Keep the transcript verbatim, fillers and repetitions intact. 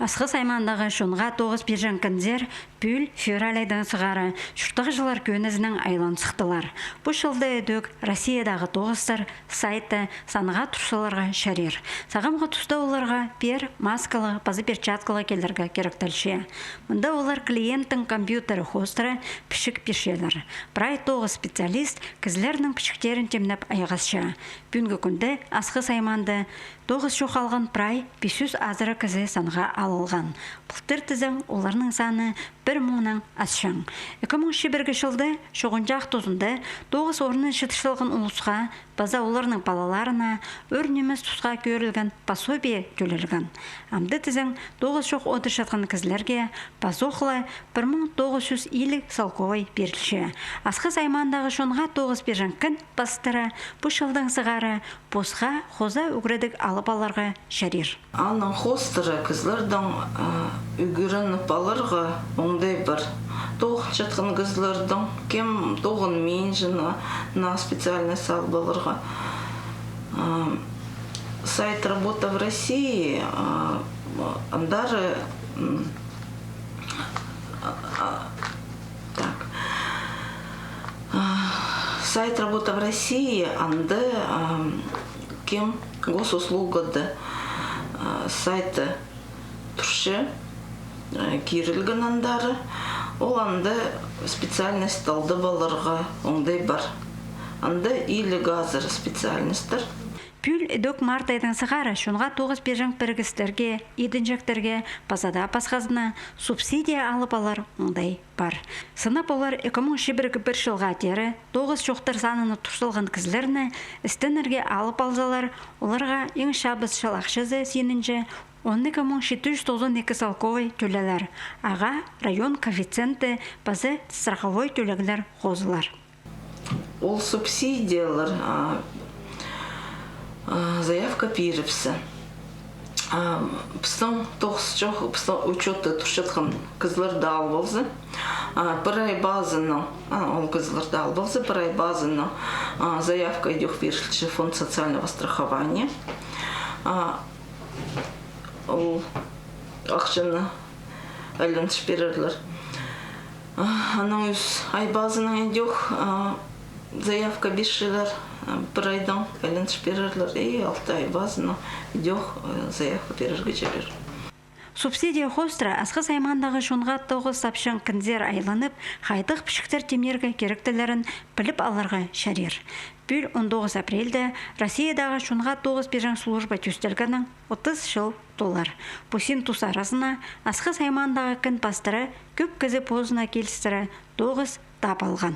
Асхыс аймаандағы чонға тоғыс пирҷең кінзер пӱӱл февраль айдаң сығара чуртағҷылар кӧнізінең айлан сыхтылар. Пу чылда ідӧк Россиядағы тоғыстар сайты санға турсаларға чарир. Сағамғы туста оларға пеер маскалығ паза перчаткалығ килерге киректелче. Мында олар клиенттің компьютері хоостыра пічік пирчелер. Прай тоғыс специалист кізілернің пічіктерін тимнеп айғасча. Пӱӱнгі кӱнде Асхыс аймаанда тоғыс чох алған прай пис чӱс азыра кізі санға алылған. Пылтыр тізең, оларның саны пір муңнаң асчаң. Ікі муң чибіргі чылда чуғынҷах тузында тоғыс орнын чыдырчалған улусха паза оларның палаларына ӱр нимес тусха кӧрілген пособие тӧлелген. Амды тізең, тоғыс чох одырчатхан кізілерге пазох ла пір муң тоғыс чӱс илиг салковай пирілче. Асхыс аймаандағы чонға тоғыс пирҷең кін пастыра пу чылдаң сығара посха хоза ӱгредіг алып аларға чарир. Аның хоостыра кізілернің, а, ӱгреніп аларға оңдай пар. Тоғынчатхан кізілернің, кем тоғынминча, на, на специальность алып аларға. А, сайт «Работа в России», а, андары, м, а, а, так. А, сайт «Работа в России», анда, а, кем госуслугада, а, сайты турча, а, кирілген андары, ол анда специальность таллап аларға оңдай пар. Анда илиг азыра специальностьтар. Пӱӱл ідӧк март айдаң сығара чонға тоғыс пирҷең пірігістерге, идінҷектерге паза даа пасхазына субсидия алып алар оңдай пар. Сынап олар ікі муң чибіргі пір чылға теере тоғыс чохтар санына турсалған кізілерні істенерге алып алзалар, оларға иң чабыс чыл ахчазы синінҷе он ікі муң читі чӱс тоғызон ікі салковай тӧлелер, ағаа район коэффициенті паза страховой тӧлеглер хозылар. Ол субсидиялар, а, а, заявка пирібіссе. А, пістің тоғыс чох, пістің учётта турчатхан кізілерді алып алза, а, пір ай пазынаң, а, ол кізілерді алып алза, пір ай пазынаң, а, заявка идӧк пирілче фонд социального страхования. А, ол ахчаны айландырып пирерлер. А, анаң ӱс ай пазынаң идӧк, а, заявка пирчелер, а, пір айдаң айландырып пирерлер, и алты ай пазынаң идӧк, а, заявка пирерге чарир. Субсидия хоостыра Асхыс аймаандағы чонға тоғыс тапчаң кінзер айланып, хайдағ пічіктер тимнирге киректелерін піліп аларға чарир. Пӱӱл он тоғыс апрельде Россиядағы чонға тоғыс пирҷең служба тӧстелгеннең отыс чыл толар. Пу син тус аразына Асхыс аймаандағы кін пастыра кӧп кізі позына килістіре тоғыс таап алған.